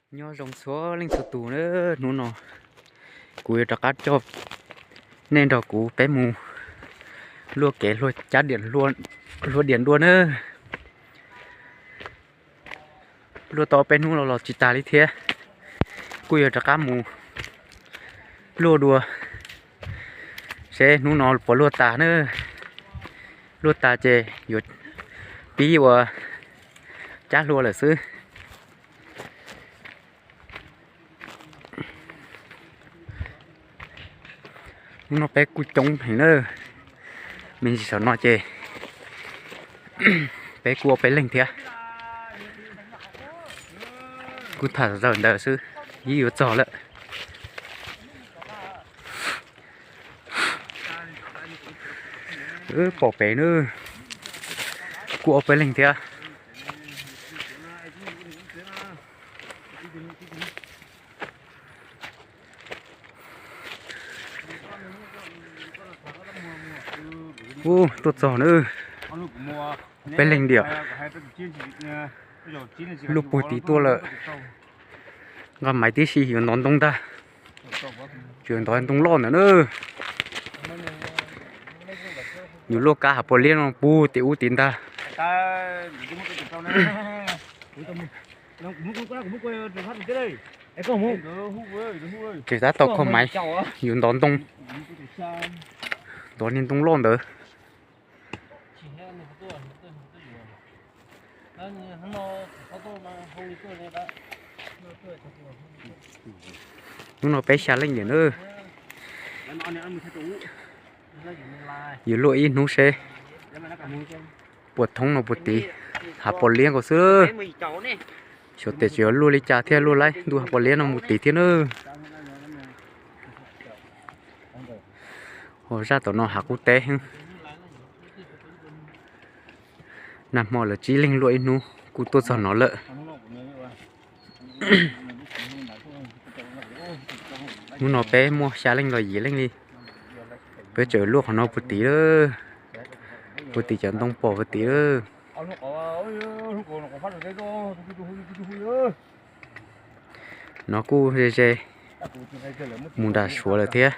Nyob zoo txhua leej txhua tus na, hnub no kuv yuav rov qab coj nej nrog kuv peb mus luaj kev cab hlua diam dua na. Luaj tau peb hnub los los tsis tas li thiab, kuj yuav rov qab mus luaj dua, seb hnub no puas luaj tas na. Luaj tas ces yuav pib ua cab hlua lawm xwb. Hnub no peb kuj coob heev na, me ntsis saum no ces peb kuj ua peb leeg thiab. Kuj tham zawm ntawd xwb, ib yuav txog lawm. Pom pem na, kuj ua peb leeg thiab. Ub, tuaj txog na, peb leeg diam. Luaj puag tid tuaj lawm. Nqa maiv tib si yuav ntov ntoo ntag. Tseem ntov ntoo loj ntawd na. Yuav luaj kab hav pos liab no puag tim ub tid ntag. Ces tab tom kho maiv yuav ntov ntoo, ntov niag ntoo loj ntawd. Hnub no peb xya leej diam na. Yuav luaj ib hnub seb puas thoob no puag tid, hav pos liab nkaus xwb. Xyov tes tseem yuav luaj li cas thiaj luaj laib ntuj hav pos liab no mus tid thiab na. Ho zaj tom no hav qub teb heev. Nag hmo lawv tsib leeg luaj ib hnub kuj tuaj txog no lawm. Hnub no peb muaj xya leej los yim leej li. Peb tseem luaj qhov no puag tid lawm, puag tim cov ntoo pom puag tid lawm. No kuj ze ze mus nram Suav lawm thiab.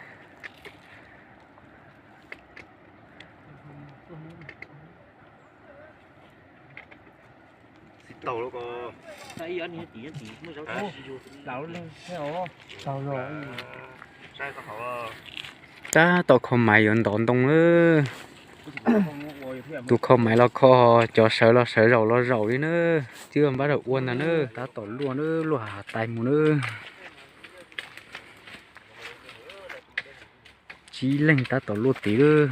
Tab tom kho maiv yuav ntov ntoo na. Tus kho maiv los kho, cov sawv los sawv, zaum los zaum li na. Twb npaj rau ua ntag na, tab tom luaj na, luaj hav tais mus na. Tsib leeg tab tom luaj tid lawm.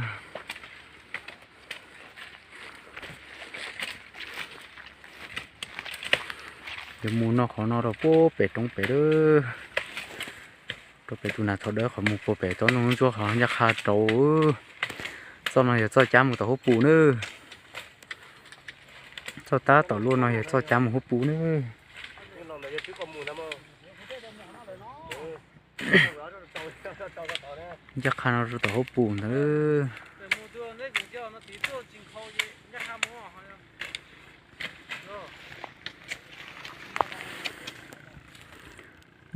Yuav mus no qhov no rau puag pem roob pem lawm. Rau pem tus nas thaum dawb qhov mus puag pem tsob ntoo ntsuab qhov ncaj qha rau. Txoj no yog txoj cab mus tom huab pus na. Txoj tab tom luaj no yog txoj cab mus huab pus na. Ncaj qha no rau tom huab pus ntawd.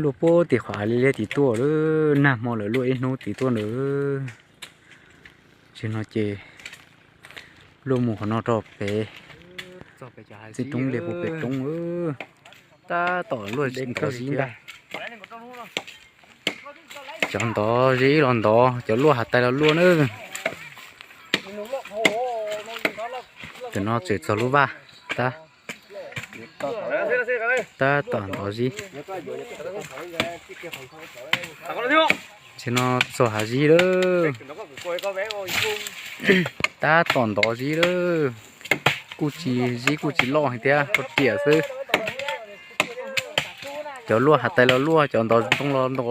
Luaj puag tim qhov hav liab liab tid tuaj lawm, nag hmo lawv luaj ib hnub tid tuaj ntawd. Tsis no ces luaj mus qhov no rau pem, txij roob liag puag pem roob. Tab tom luaj ntov zib ntag. Cov ntov zib los ntov, cov luaj hav tais los luaj na. Tam no tseem txog lub vaj, tab, tab tom ntov zib. Tam no txog hav zib lawm. Tab tom ntov zib lawm. Kuj tsis, zib kuj tsis loj heev thiab, koj tiam xwb. Cov luaj hav tais los luaj, cov ntov ntoo los ntov.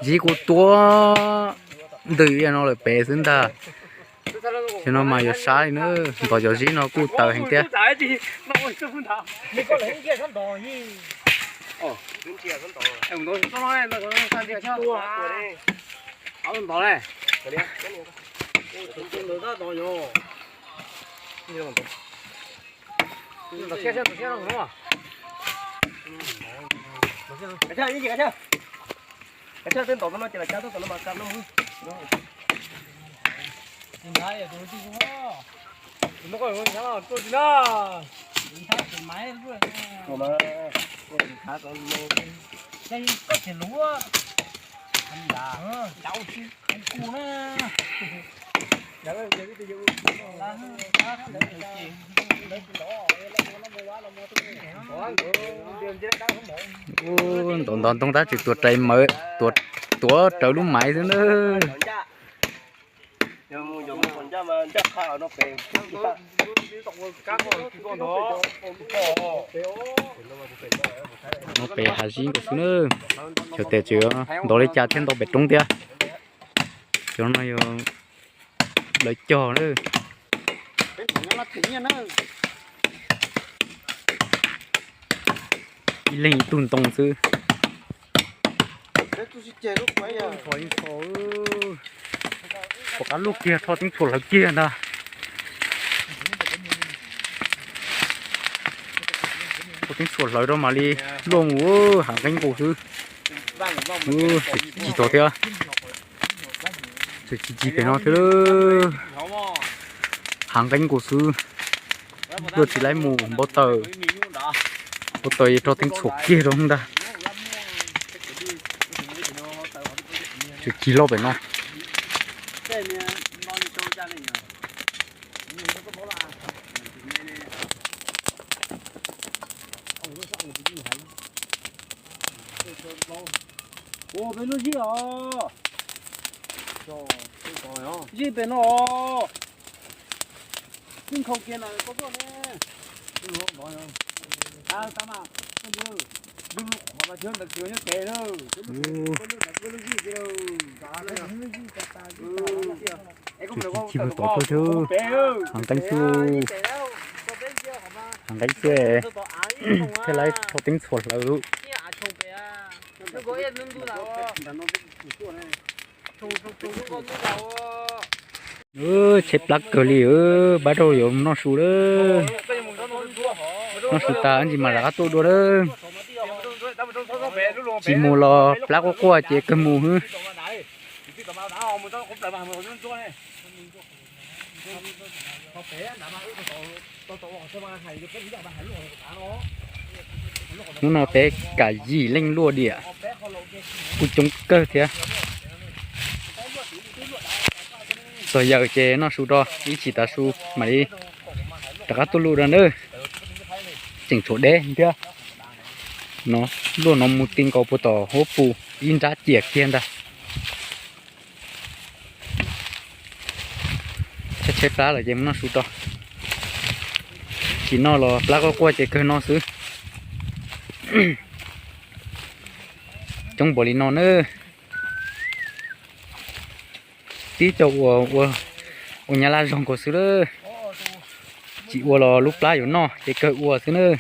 Zib kuj tuab ntws no lawm pem xwb ntag. Tam no mas yuav sab li na, ntov cov zib no kuj tawv heev thiab. Kav tsij, kav tsij, kav tsij, twb ntaus tau no ces lam cab tuaj tom no mas kam no. Ub, ntaus ntov ntoo tab tsis tuav rais mawv, tuav, tuav rawv lub maiv xwb na. No pem hav zib nkaus xwb na. Xyov tes tseem ntov li cas thiaj ntau pem roob thiab. Cov no yog lawv cog na. Ib leeg ib tug ntoo xwb. Pom qab luaj kiag, rho teeb txhuam hlawv kiag ntag. Rho teeb txhuam hlawv rau mam li luaj mus, hav nqeeb nkaus xwb. Tseem cig tod thiab. Tseem cig cig pem no thiab. Hav nqeeb nkaus xwb. Luaj tsis laib mus npau taws. Npau taws rho teeb txhuam kiag rau ntag. Tseem cig loj pem no. Ua peb lub zij os. Zij pem no os. Zij nkhaus kiag na koj tuaj ne. Tsis cig mus tom tuaj thiab. Hav nqeeb xwb. Hav nqeeb xwb. Thiaj li rho teeb txhuam hlawv lub. Tsheb plab kawg li, pab rau yuav noj su lawm. Noj su tas ntsis mas rov qab tuaj dua lawm. Tsis mus los plab quaj quaj ces kawg mus xwb. Hnub no peb kav yim leej luaj diam, kuj coob kawg thiab. Txog yaws ces noj su rau ib chim tas su mam li rov qab tuaj luaj dua nawb. Tseem tshuav deb thiab. No, luaj no mus ti nkaus puag tom huab pus ib nrab ciam kiag ntag. Tshaib tshaib plab lawm ces mus noj su tso. Tsis noj los plab quaj quaj ces kawg no xwb. Coob npaum li no nawb. Tib co ua, ua nyab laj zog nkaus xwb lawm. Tsis ua los lub plab yuav noj ces kawg ua xwb nawb.